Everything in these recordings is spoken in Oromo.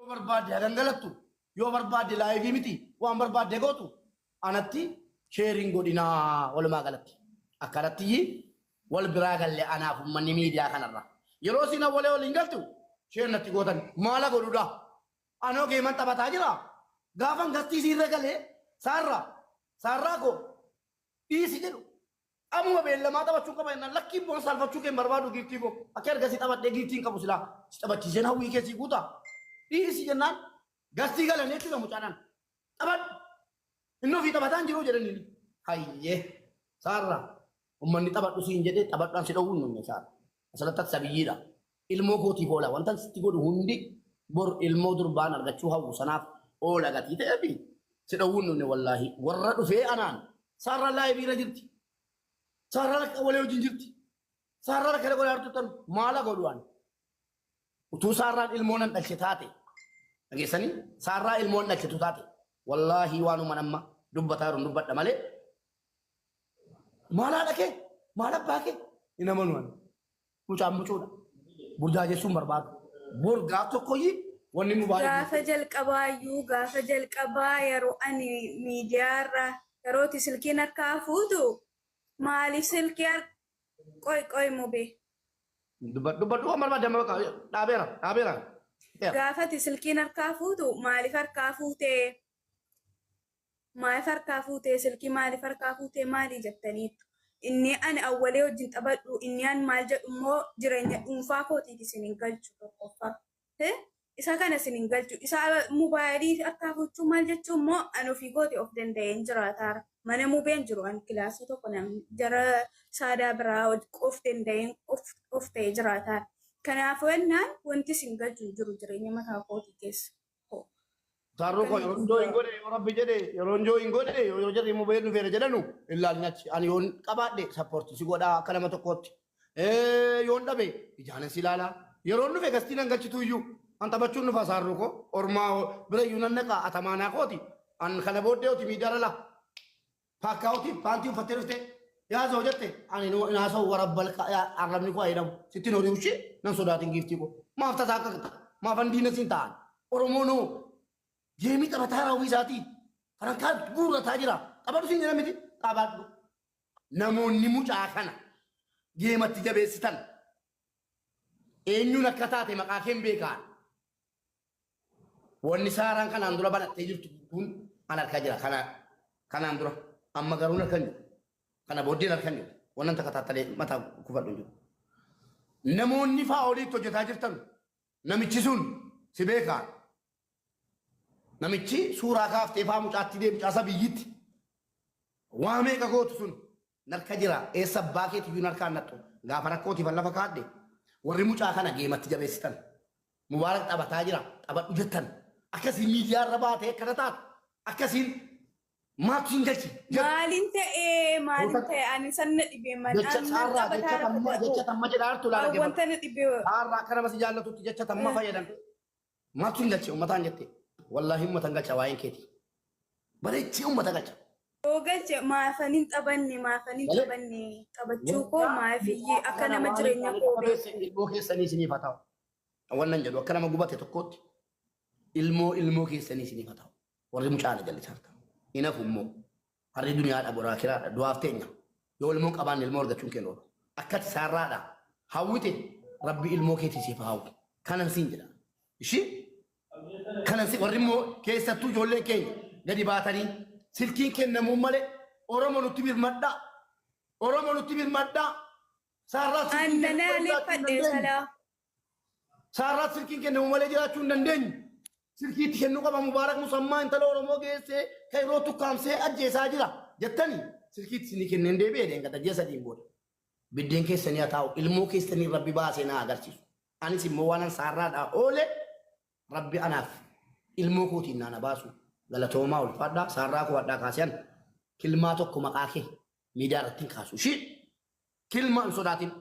Yoo barbaadde haa gangalattu, yoo barbaadde live miti waan barbaadde gootu anatti share hin godhinaa walumaa galatti. Akkanatti wal biraa galle anaaf uummanni miidiyaa kanarra. Yeroo isin awwalee waliin galtu share natti gootan maala godhudha. Anoo geeman taphataa jira. Gaafan gastii siirra galee saarraa saarraa koo dhiisi jedhu Amuma beellamaa taphachuun qaba jennaan lakkii immoo saalfachuu kee hin barbaadu giiftii koo. Akka ergasii taphadhee giiftii hin qabu silaa si taphachiiseen hawwii kee sii guuta. Dhiisi jennaan gastii galanii jechuudha mucaadhaan. Taphadhu. Inni ofii taphataa hin jiru jedhaniin. Hayyee saarraa ummanni taphadhu siin jedhee taphadhu an si dhowwuu hin dhumne saarra. Asirratti ati sabiyyiidha. Ilmoo kootiif oola wantan sitti godhu hundi bor ilmoo durbaan argachuu hawwu sanaaf oola gatii ta'eefi si dhowwuu hin dhumne wallaahi warra dhufee anaan Saarraan live irra jirti. Saarraan akka walii wajjin jirti. Saarraan akkana godhaa jirtu tan maala godhu ani. Utuu saarraan ilmoo nan dhalche taate dhageessanii saarraa ilmoo nan dhalchetu taate wallaahi waanuma amma dubbataa jiru dubbadha malee maal haadha kee maal abbaa kee hin amanu ani. Mucaan mucuudha. Burjaajessuun barbaadu. Bor gaaf tokkoyyii wanni mubaarak Gaafa jalqabaayyuu gaafa jalqabaa yeroo ani miidiyaarra yerooti silkiin harkaa fuutu maaliif silkii har qoy qoy mube dubbadhu dubbadhu waan barbaadde amma bakka dhaabeera dhaabeera. Gaafati silkiin harkaa fuutu maaliif harkaa fuutee Maaliif harkaa fuutee silkii maaliif harkaa fuutee maalii jettaniittu. Inni ani awwalee wajjin taphadhu inni an maal jedhu immoo jireenya dhuunfaa kootiiti isin hin galchu tokkoffaa. Isa kana isin hin galchu. Isa mobaayilii harkaa fuuchuu maal jechuu immoo an ofii kooti of danda'een jiraataara. Mana mubeen jiru an kilaasii tokko nam jara saadaa biraa of danda'een of ta'ee jiraataara. Kanaafuu jennaan wanti isin galchu hin jiru jireenya mataa kootii keessa. koo. Saarroo koo yeroon jooyin godhe yoo rabbi jedhe yeroon jooyin godhe yoo jarri mubeen dhufeera jedhanu ilaalni achi ani yoon qabaadhe sappoorti si godhaa akka nama tokkootti. Yoon dhabe ijaanan si ilaalaa yeroon dhufe gastii nan galchitu iyyuu an taphachuun dhufa saarroo koo ormaa bira iyyuu nan naqa atamaanaa kooti an kana booddee oti miidiyaarra laa Paakkaawutii paantii uffattee dhuftee yaa zoo jette ani nu naasa'u warabbal arrabni koo ayidamu sitti hin horiu ishee nan sodaatin giiftii koo maaf tasaa akka maaf an diina siin ta'an Oromoo noo geemii taphataa raawwii isaatii farankaa guurrataa jira taphadhu siin jedhan miti taphadhu namoonni mucaa kana geematti jabeessitan eenyuun akka taate maqaa keen beekaan Wanni Saaraan kanaan dura banattee jirtu kun an harka jira. Kana kanaan dura amma garuu harka hin jiru. Kana booddeen harka hin jiru. Wannan takka taattalee mataa kufadhu hin jiru. Namoonni faa oliitti hojjetaa jirtan namichi sun si beekaa. Namichi suuraa kaaftee faa mucaatti deemu mucaa sabiyyitti waa meeqa gootu sun narka jira eessa abbaa keetiyyuu narkaan nattu gaafa rakkootiif lafa kaadhe warri mucaa kana geematti jabeessitan. Mubaarak taphataa jira taphadhu jettan akkasiin miidiyaa irra baatee akkana taatu akkasiin maaltu siin galchi jedhu. Maalin ta'ee maalin ta'e ani san na dhibee man Jecha an man saarraa taphataa jecha tamma rakkata jecha tamma jedhaa jirtu laala An wanta na dhibee Saarraa akka nama si jaallatutti jecha tamma fayyadamte maaltu siin galche uummataan jette wallaahi uummatan galcha waa'een keeti bareechee uummata galcha. Yoo galche maafan hin taphanne maafan hin Malee taphanne taphachuu koo maafiyyee akka nama jireenya koo beeku. Ilmoo keessanii isiniif haa ta'u. Wannan jedhu akka nama gubate tokkootti ilmoo ilmoo keessanii isiniif haa ta'u. Warri mucaana jallisaa ta'u. Hin hafu immoo. Harri duniyaadha boraa kiraadha du'aaf teenya. Yoo ilmoo qabaanne ilmoo argachuun keenya oolu. Akkati saarraadha. Hawwite rabbi ilmoo keetii siif haa hawwu. Kanan siin jedha. Ishii kanan si warri immoo keessattuu ijoolleen keenya gadi baatanii silkiin kennamuun malee Oromo nutti birmadhaa. Oromo nutti birmadhaa. Saarraa silkiin Anna kennamu malee jiraachuu hin naaleeffadhe dandeenyu. salaa. Saarraa silkiin kennamu malee jiraachuu hin dandeenyu. Silkii itti kennuu qaba Mubaarak Musammaa intala Oromoo geessee kairoo tukkaamsee ajjeesaa jira jettanii silkii itti isinii kenneen deebi'ee deengata ji'a sadiin booda. Biddeen keessanii haa taa'u ilmoo keessanii rabbi baasee naa agarsiisu. Anis immoo waanan saarraadhaa oole rabbi anaaf ilmoo kootiin naa na baasu. Galatoomaa ulfaadhaa saarraa koo hadhaa kaasee an kilmaa tokko maqaa kee miidiyaa irratti hin kaasu. Ishii kilmaa hin sodaatin.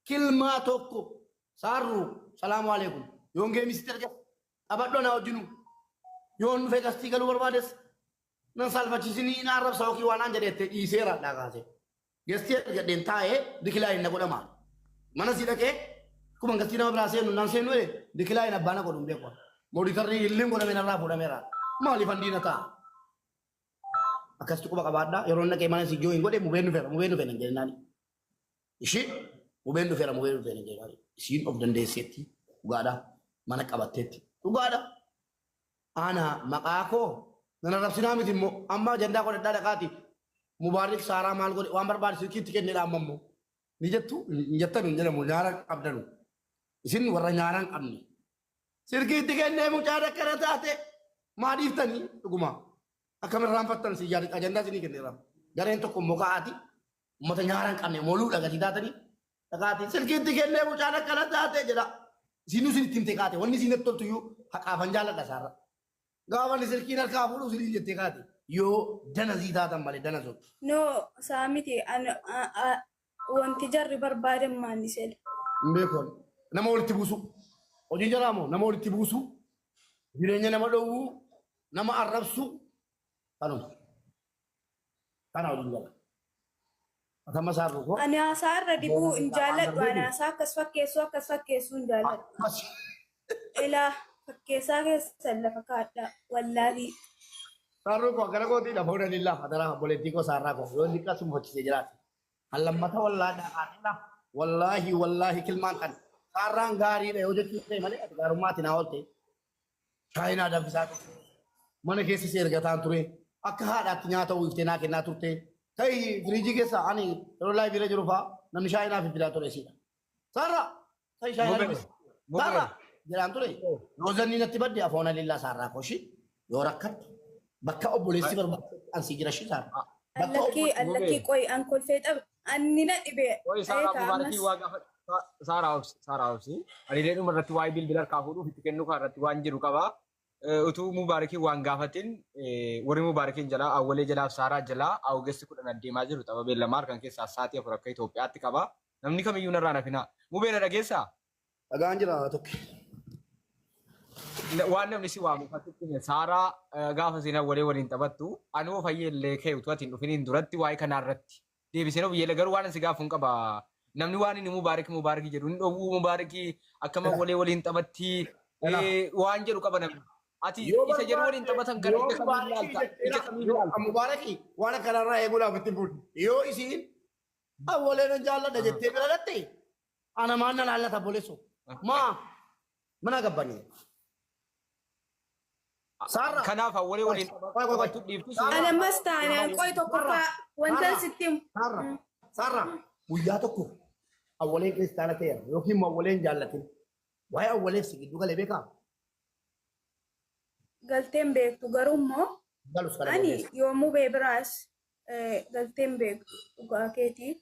Kilmaa tokko saarruu salaamu alaikum. Yoon geemii sitti argas taphadhu anaa wajjinu. Yoon dhufee gastii galuu barbaades nan saalfachiisinii na arrabsa yookiin waan aan jedheette dhiiseera hadhaa kaasee. Gastii argadheen taa'ee decline na godhama. Mana si dhaqee akkuma gastii nama biraa seenu naan seenu decline abbaa na godhu hin beeku. Mooditarri illee godhame narraa fuudhameera. Maaliif handiina ta'a? Akkasitti quba qabaadhaa. Yeroo inni dhaqee mana si join godhe mubeen dhufeera mubeen dhufeera hin jedhinaani. Ishii mubeen dhufeera mubeen dhufeera hin jedhinaani. Isiin of dandeesseetti dhugaadha. Mana qabatteetti dhugaadha. Ana maqaa koo nan arrabsinaa miti immoo amma ajandaa godhadhaa dhaqaati. Mubaarik Saaraa maal godhe waan barbaade silkiitti kenneedha amma immoo. Ni jettu hin jettanu hin jedhamu nyaara qabdanu. Isin warra nyaara hin qabne. Silkiitti kennee mucaan akkana taate maa dhiiftanii dhuguma. Akkam irraanfattan si yaada ajandaa isinii kenneera. Gareen tokko immoo ka'aati uummata nyaara hin qabne moluudha gatii taatanii dhaqaati silkiitti kennee mucaan akkana taate jedha. Isinuu isin itti himte kaate wanni isin toltu iyyuu haqaafan jaalladha isaarra. Gaafa inni silkiin harkaa fuudhu isinii jettee kaate yoo danazii taatan malee danazoota. No, isaa miti. Wanti jarri barbaadan maanni sel. Hin beeku ani. Nama walitti buusuu. Hojiin jaraa moo nama walitti buusuu, jireenya nama dhowwuu, nama arrabsuu kanuma. Kana hojiin jara. Atama isaa koo. Ani haasaa irra dibuu hin jaalladhu. Ani haasaa akkas fakkeessuu akkas fakkeessuu hin jaalladhu. Akkas. Ilaa fakkeessaa keessan lafa kaadhaa. Wallaahi. Saarruu koo gara kootii lafa hunda hadaraa obboleettii koo saarraa koo yoo inni akkasuma hojjisee jiraate. Kan lammata wallaahi dhaqaatidha. Wallaahi wallaahi kilmaan kan saarraan gaariidha yoo jechuu ta'e malee ati gaarummaatti naa oolte. Shaayinaa danfisaa turte. Mana keessa si ergataan ture. Akka haadhaatti nyaata uwwiftee naa kennaa turte. Ta'i firiijii keessa ani yeroo live irra jiru fa'aa namni shaayinaa fi fidaa ture siidha. Saarraa ta'i shaayinaa Mubee. danfisi. Mubee. Saarraa jedhaan ture. Yoo zanni natti badde afoona lillaa saarraa koshi yoo rakkatte bakka obboleessi barbaadu an si jira shi saarraa. Bakka Allakkii allakkii qoy an kolfee xab anni na dhibe. Qoy Saaraa Eegaa Mubaarakii ammas. waa gaafa Saaraa obsi Saaraa obsi. Ani illee dhuma irratti waa'ee bilbila harkaa fuudhuuf itti kennuu kan irratti waan jiru qaba. Utuu Mubaarakii waan gaafatin warri Mubaarakiin jalaa Awwalee jalaaf Saaraa jalaa August 10 adeemaa jiru tapha beellamaa harkan keessaa sa'aatii 4 akka Itoophiyaatti qaba. Namni kamiyyuu narraa nafinaa. Mubee na dhageessaa? Dhagaan jira tokko. Waan namni si waamu fakkitti Saaraa gaafa isin Awwalee waliin taphattu anuu fayyee illee kee utuu ati hin dhufiniin duratti waa'ee kanaa irratti deebisee of yeela garuu waan si gaafu hin qaba. Namni waan inni Mubaarak Mubaarak jedhu hin dhowwuu Mubaarakii akkam Awwalee waliin taphatti waan jedhu qaba namni. Ati isa jedhu waliin taphatan kana ija kamiin ilaalta? Ija kamiin ilaalta? Mubaarakii waan akkanarraa eeguudhaaf itti fuudhu. Yoo isiin Awwalee nan jaalladha jettee bira dhatte ana maan na laallata obboleessoo. Maa mana gabbanii. Saarraa. Kanaaf Awwalee waliin Qoy, qoy, qoy. taphachuu dhiiftu Ani ammas taanaan qoy tokkoffaa wanta sitti himu. Saarraa. Saarraa. Guyyaa tokko Awwaleen kiristaana ta'eera yookiin immoo Awwaleen jaallatin. Waa'ee Awwaleef si gidduu galee beekaa? Galteen beektu garuu immoo Galus kana ani booddeessa. yoomuu bee biraas galteen beektu dhugaa keetii.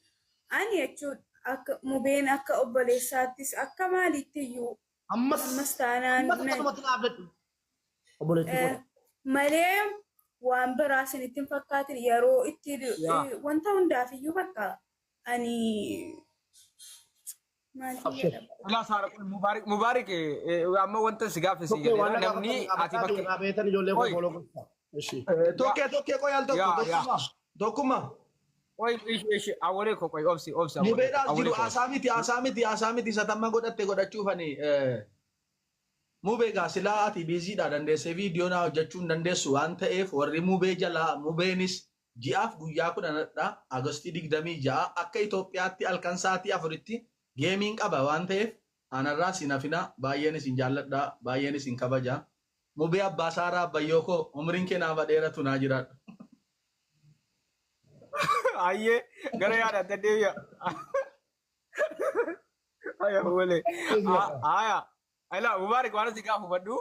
Ani jechuun akka mubeen akka obboleessaattis akka maaliitti iyyuu Ammas ammas taanaan ammas akkasumatti dhaabladhu. Obboleettii koo. Malee waan biraa isinitti hin fakkaatin yeroo itti wanta hundaaf iyyuu bakka ani maal Abshir. jedhama. Ilaa Saara kun Mubaarik Mubaarik amma wanta si gaafa si Tokkee waan jedheera na namni gaafatan ati bakka irraa beektan ijoollee koo Oi. follow godhaa. Ishi. Tokkee tokkee qoy al tokko Yaa, yaa. tokkuma tokkuma. Qoy ishi ishi Awwalee koo qoy obsi obsi Awwalee Mubeedhaas Awwalee jiru koo. haasaa miti haasaa miti haasaa miti isa tamma godhatte godhachuufani mubee gaa silaa ati biiziidha dandeessee viidiyoo naa hojjechuu hin dandeessu waan ta'eef warri mubee jalaa mubeenis ji'aaf guyyaa 10dha Agostii 26 akka Itoophiyaatti halkan sa'aatii 4tti geemiin qaba waan ta'eef anarraa sin hafina baay'een isin jaalladha baay'een isin kabaja mubee abbaa saaraa abbayyoo koo umriin kee naaf dheeratu naa jiraadhu. Ayyee gara yaada adda deebi'a. Aya Awwalee. Aya. Ilaa Mubaarik waan si gaafa hubadhu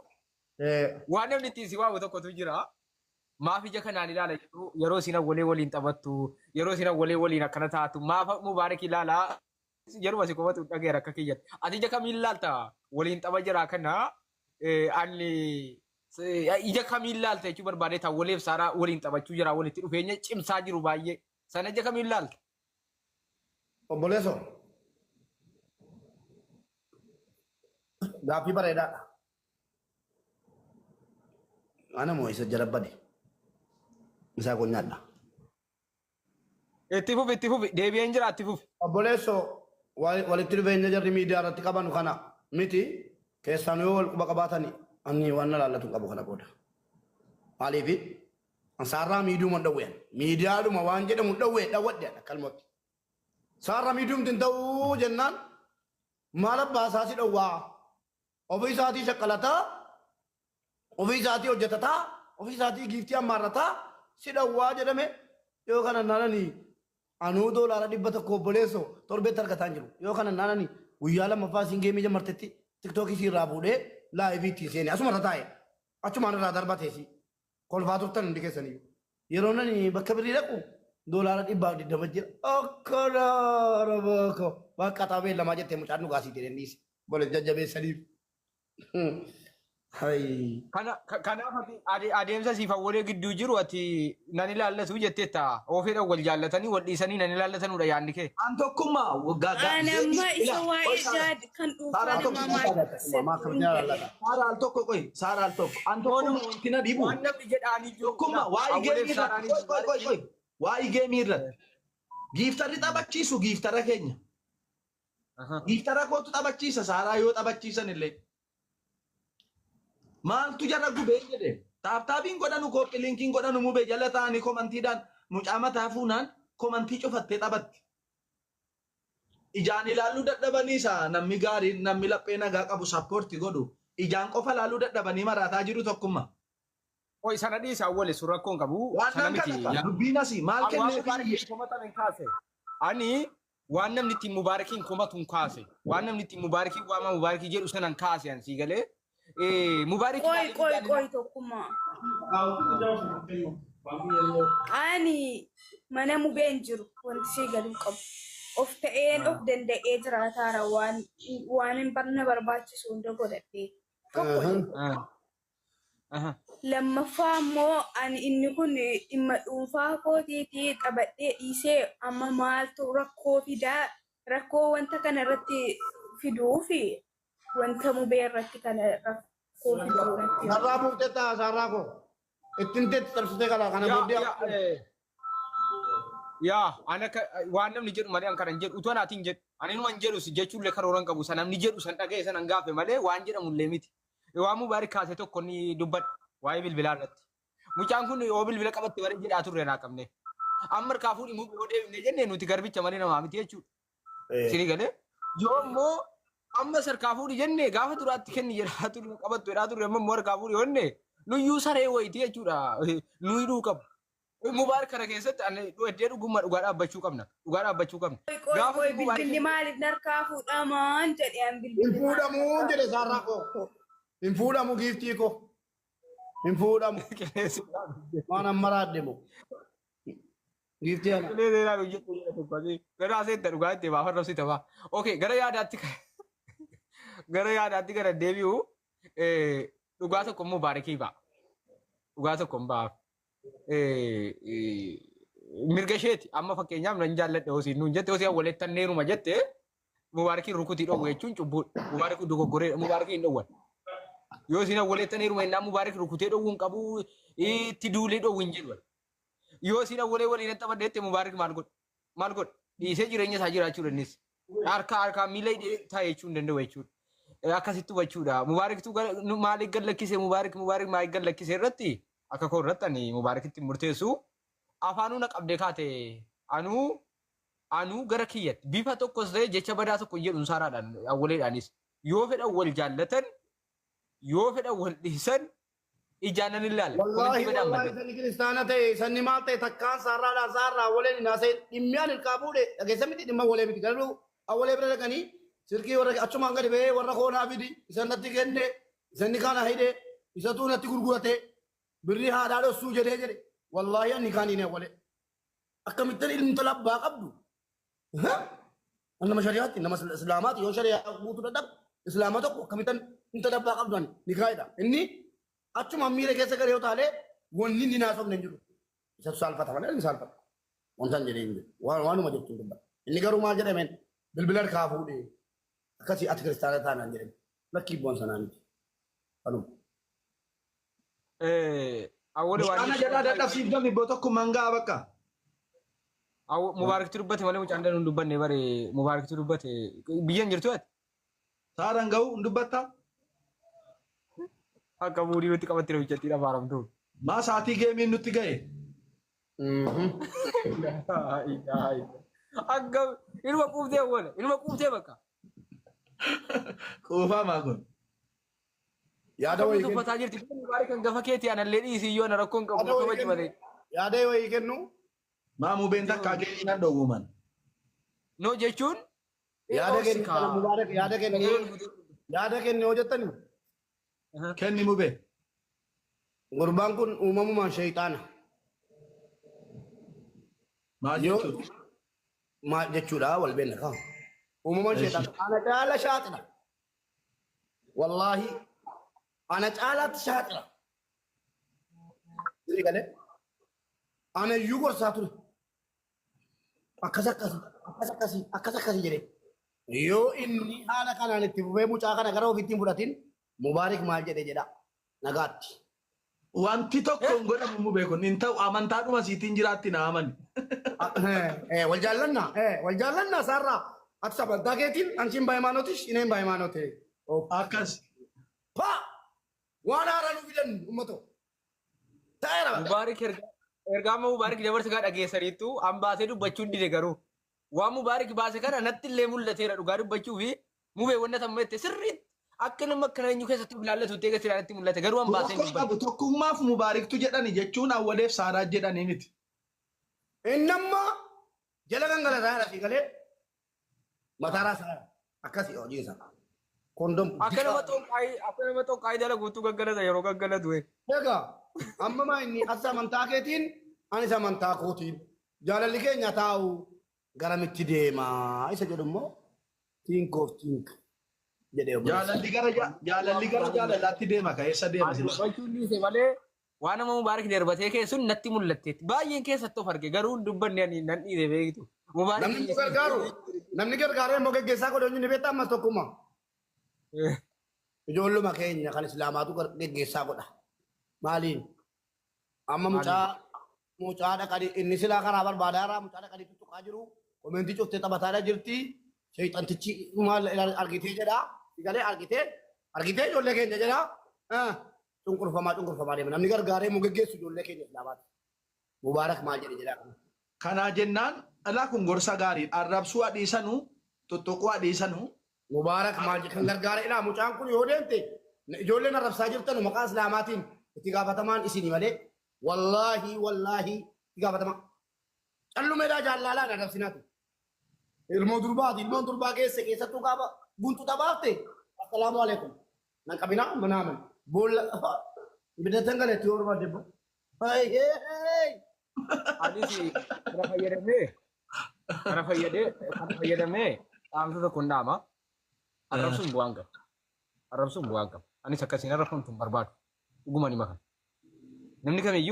waan namni ittiin si waamu tokkotu jira. Maaf ija kanaan ilaala jedhu yeroo isin Awwalee waliin taphattu yeroo isin Awwalee waliin akkana taatu maaf Mubaarik ilaalaa yeruma si qofatu dhageera akka kiyyatti. Ati ija kamiin ilaalta waliin tapha jira kana ani ija kamiin ilaalta jechuu barbaade ta'a Awwaleef Saaraa waliin taphachuu jira walitti dhufeenya cimsaa jiru baay'ee sana ija kamiin ilaalta. Obboleessoo. Gaaffii bareedaadha. Ana moo isa jala bade. Isaa kun nyaadha. Itti fufi itti fufi deebi'een jira itti fufi. Obboleessoo walitti dhufeenya jarri miidiyaa irratti qaban kana miti keessaan yoo wal quba qabaatani Ani waan na laallatu hin qabu kana booda. Maaliif ansaarraa miidiyooma hin dhowween. Miidiyaadhuma waan jedhamu hin dhowwee dhawwadhe akkalumatti. Saarraa miidiyoomti hin ta'uu jennaan maal abbaa isaa si dhowwaa? Ofii isaatii shaqqalataa, ofii isaatii hojjetataa, ofii isaatii giiftii ammaarrataa si dhowwaa jedhame yoo kana naanani anuu $100 obboleesso torbeetti argataa hin jiru. Yoo kana naanani guyyaa lammaffaa siin geemii jammartetti tiktookii sii irraa fuudhee laayivii ittiin seene asuma irra taa'e achumaan irraa darbateesi. Kolfaa turtan hundi keessaniyyuu. Yeroo nani bakka birrii dhaqu $120 jira. Akkana rabaako. Bakka xaabee lamaa jettee mucaan dhugaa sii jedheen dhiise. Bolees jajjabeessaniif. Hayi. Kanaaf ati adeemsa siif awwalee gidduu jiru ati nan ilaallatu jetteetta. Oofeedhaan wal jaallatanii wal dhiisanii nan ilaallatanudha yaadni kee. An tokkummaa Ani amma isa waa'ee jaad kan dhuunfaa Saaraan namaa tokko maal Maa akkamitti ilaallata? Saara al tokko qoy Saara al tokko an tokkummaa wanti na dhibu Waan namni jedhaanii jiru. tokkummaa waa'ee geemii irratti qoy qoy qoy qoy waa'ee geemii irratti giiftarri taphachiisu giiftara keenya giiftara kootu taphachiisa Saaraa yoo taphachiisan illee maaltu jara gubee jedhe taaptaabiin godhanu kooppi linkiin godhanu mubee jala ta'anii komantiidhaan mucaa mataa fuunaan komantii cufattee taphatti. Ijaan ilaaluu dadhabanii isa namni gaariin namni laphee nagaa qabu sappoorti godhu ijaan qofa ilaaluu dadhabanii maraataa jiru tokkummaa. Oi sana dhiisa awwale sun rakkoon qabu. Waan Sana nan miti. kana dubbiin asii maal Waan kenneef Mubaarakiin komatan hin kaase. Ani waan namni ittiin Mubaarakiin komatu hin kaase. Waan namni ittiin Mubaarakiin waama Mubaarakii jedhu sana hin kaase an sii galee. Mubaarakii Qoy qoy qoy tokkummaa. Ani mana mubeen jiru wanti ishee galuu qabu. Of ta'een of danda'ee jiraataara waan waan hin barna barbaachisu hunda godhadhee. Tokko jedhu. Lammaffaa immoo ani inni kun dhimma dhuunfaa kootiitii taphadhee dhiisee amma maaltu rakkoo fidaa rakkoo wanta kana irratti fiduu fi wanta mubee irratti kana rakkoo fiduu irratti. Sarraa buuftee ta'a sarraa koo. Ittiin teetti cabsitee kala kana booddee. Yaa ana waan namni jedhu malee an kana hin jedhu utuu anaatiin jedhu ani numa hin jedhu jechuullee karoora hin qabu san namni jedhu san dhaga'e san hin gaafe malee waan jedhamullee miti. Waan Mubaarik kaase tokko ni dubbadha waa'ee bilbilaa irratti. Mucaan kun yoo bilbila qabatte warri jedhaa turre naa qabne. Amma harkaa fuudhi muu yoo deebine jenne nuti garbicha malee namaa miti jechuudha. Isinii galee yoo immoo amma harkaa fuudhi jenne gaafa duraatti kenni jedhaa turre qabattu jedhaa turre amma immoo harkaa fuudhi jenne nuyyuu saree wayitii jechuudha. Nu hidhuu qabu. Mubaarik kana keessatti ani iddoo dhugummaa dhugaa dhaabbachuu qabna. Dhugaa dhaabbachuu qabna. Qoy qoy Gaafa qoy Mubaarik bilbilli maaliif narkaa fuudhamaan jedhe an Hin bilbilli fuudhamuu jedhe sarraa koo. Hin fuudhamu giiftii koo. Hin fuudhamu. Qilleensi Waan amma raadde moo. Giiftii ana. Qilleensi ilaalu jettu jedha tokko asii. Gara aseetta dhugaa itti baafan rabsita faa. Okay, gara yaadaatti gara yaadaatti gara deebi'u dhugaa tokko Mubaarikii ba'a. Dhugaa tokko hin ba'aaf. Mirga isheeti amma fakkeenyaaf nan jaalladhe hosii nuun jette hosii awwaleettan neeruma jette Mubaarikiin rukutii dhowwu jechuun cubbuudha. Mubaarikiin dogoggoree Mubaarikiin hin dhowwan. Yoo isin awwaleettan heeruma innaan Mubaarik rukutee dhowwuu hin qabu itti duulee dhowwu hin jedhu. Yoo isin awwalee waliin hin taphadhe jette Mubaarik maal godha? Maal godha? Dhiisee jireenya isaa jiraachuu dandeessa. Harka harkaan miila hidhee taa'e jechuu hin danda'u jechuudha. Akkasitti hubachuudha. Mubaariktu maaliif gad lakkise Mubaarik Mubaarik maaliif gad lakkise irratti akka koo irratti ani Mubaarikitti murteessu afaanuu na qabdee kaate anuu anuu gara kiyyatti bifa tokkos ta'e jecha badaa tokko hin jedhu saaraadhaan awwaleedhaanis yoo fedhan wal jaallatan yoo fedhan wal dhiisan ijaan nan ilaala. Wallaahi Komentii badaan wallaahi malee. sanni kiristaana ta'e sanni maal ta'e takkaan sarraadhaan sarraa waleen hin haasa'in dhimmi ani ilkaa fuudhe dhageessa miti dhimma walee miti garuu awwalee bira dhaqanii silkii warra achumaan gadi ba'ee warra koonaa fidi isa natti kenne isanni kana hidhe isatu natti gurgurate birrii haadhaa dhossuu jedhee jedhe wallaahi ani kaan hin awwalee akkamittan ilmi tola abbaa qabdu nama shari'aatti nama islaamaati yoo shari'aa guutuu dadhabu islaama tokko akkamittan intala abbaa qabdu ani nikaayidha inni achuma miira keessa galee yoo taalee wanni inni naasofne hin jiru. Isatu saalfata malee inni saalfata. Wanta hin jedhee hin jiru. Waanuma jettu hin dubbata. Inni garuu maal jedhameen bilbila harkaa fuudhee akkasii ati kiristaana taanaan jedhame. Lakkii bu'an sanaa miti. Kanuma. Awwalee waan Mucaana jalaa dadhabsiifdami ibboo tokkummaan ga'a bakka. Mubaariktu dubbate malee mucaan danuu hin dubbanne bare Mubaariktu dubbate biyya hin jirtu ati. Saaraan ga'u hin dubbattaa? Akka muudii nutti qabatte hojjetti dhafaaramtu. Maa sa'aatii geemiin nutti ga'e? Akka ilma quuftee awwala ilma quuftee bakka. Quufamaa kun. Yaada wayii kennu. Tuffataa jirti. Mubaarik kan gafa keetii anallee dhiisii yoo na rakkoon qabu Yaada wayii kabaji kennu. malee. Yaada wayii kennu. Maa mubeen takkaa geemiin nan dhowwuman. No jechuun. Yaada kennu kana Mubaarak yaada kennu. Yaada kennu yoo jettani. Kenni mubee. Gurbaan kun uumamumaan shayxaana. Maal Yoo jechuudha? maal jechuudha wal beekna kaa. Uumamaan shayxaana. Ana caala shaaxila. Wallaahi ana caalaatti shaaxila. Sirrii galee. Ana iyyuu gorsaa ture. Akkas akkasii akkas akkasii akkas akkasii jedhee. Yoo inni haala kanaan itti fufee mucaa kana gara ofiitti hin fudhatin Mubaarik maal jedhe jedha nagaatti. Wanti tokko hin godhamu mubee kun hin ta'u amantaadhuma siitiin jiraatti na amani. Wal jaallannaa wal jaallannaa isaarraa ati amantaa keetiin አንቺም በሃይማኖትሽ እኔም በሃይማኖቴ Akkas. ፓ waan haaraa nu fidan uummatoo ta'eera. Mubaarik ergaa amma Mubaarik dabarsa gaa dhageessaniittu an baasee dubbachuun dide garuu waan Mubaarik baase kana natti illee mul'ateera dhugaa dubbachuu fi mubee wanna tamma jette sirriitti akka nama akkana eenyu keessatti of ilaallatu ta'e keessatti natti mul'ate garuu an baasee hin Rakkoo dubbanne. qabu tokkummaaf mubaariktu jedhani jechuun awwaleef saaraa jedhanii miti. Inni amma jala gangalataa jira galee mataaraa isaa akkasii hojii isaa. Kondom. Akka nama xonqaayii dalaguutu gaggalata yeroo gaggalatu. Egaa amma maa inni as amantaa keetiin anis amantaa kootiin jaalalli keenya taa'u garamitti deemaa isa jedhu immoo think of think jedhee obboleessa. Jaalalli gara jaalalaatti deema ka eessa deema sila. Dubbachuun dhiise malee waan nama Mubaarik darbatee keessun natti mul'atteetti. Baay'een keessatti of arge garuu hin dubbanne ani nan dhiise beektu. Mubaarik Namni nu gargaaru namni gargaaree immoo geggeessaa godhe eenyu ni beektaa ammas tokkummaa. Ijoolluma keenya kan islaamaatu geggeessaa godha. Maaliin? Amma mucaa dhaqanii inni silaa karaa barbaadaa irraa mucaa dhaqanii tuttuqaa jiru. Komentii cuftee taphataadha jirti. Sheexantichi maal argitee jedha. Galee argitee ijoollee keenya jedha. Cunqurfamaa cunqurfamaa deema. Namni gargaaree immoo geggeessu ijoollee keenya islaamaati. Mubaarak maal jedhe jedha. Kanaa jennaan alaa kun gorsa gaariidha. Arrabsuu adiisanuu tuttuquu adiisanuu. Mubaarak maal jedhe kan gargaare ilaa mucaan kun yoo deemte ijoolleen arrabsaa jirtan maqaa islaamaatiin itti gaafatamaan isinii malee wallaahi wallaahi itti gaafatamaa. Callumeedhaa jaallalaa arrabsinaatu. Ilmoo durbaati ilmoon durbaa keessa keessattuu gaafa guntu taphaafte assalaamu alaikum. Nan qabinaa manaaman boolla bidatan galeetti yoo barbaadde boo. Anis kana fayyadamee dhaamsa tokko hin dhaama. Arrabsuun bu'aan qabu. Arrabsuun bu'aan qabu. Anis akkasiin arrabsamtu hin barbaadu. Dhuguma ni makan. Namni kamiyyuu